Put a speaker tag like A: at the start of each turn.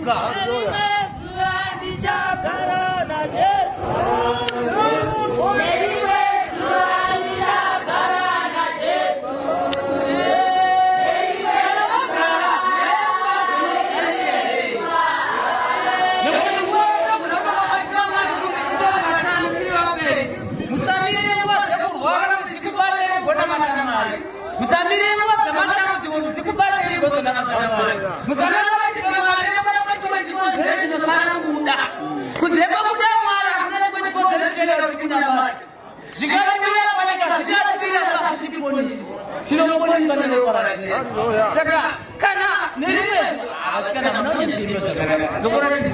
A: Muka. Musamirire nguva dzekurwara kuti dzikubatei mugonamata Mwari. Musamirire nguva dzamatambudziko kuti dzikubatei mugozonamata Mwari. Musanamata Mwari nekuda kwechimwe chikonzero chinosara kuda. Kunze kwekuda Mwari hakuna chimwe chikonzero chinoita kuti tikunamate. Zvingatiwira panyika zvingatiwira sazvitiponisi. Tinoponeswa neropa raJesu. Saka kana nerimwe zuva vasikana munonyenziimba zvakanaka. Dzokorani.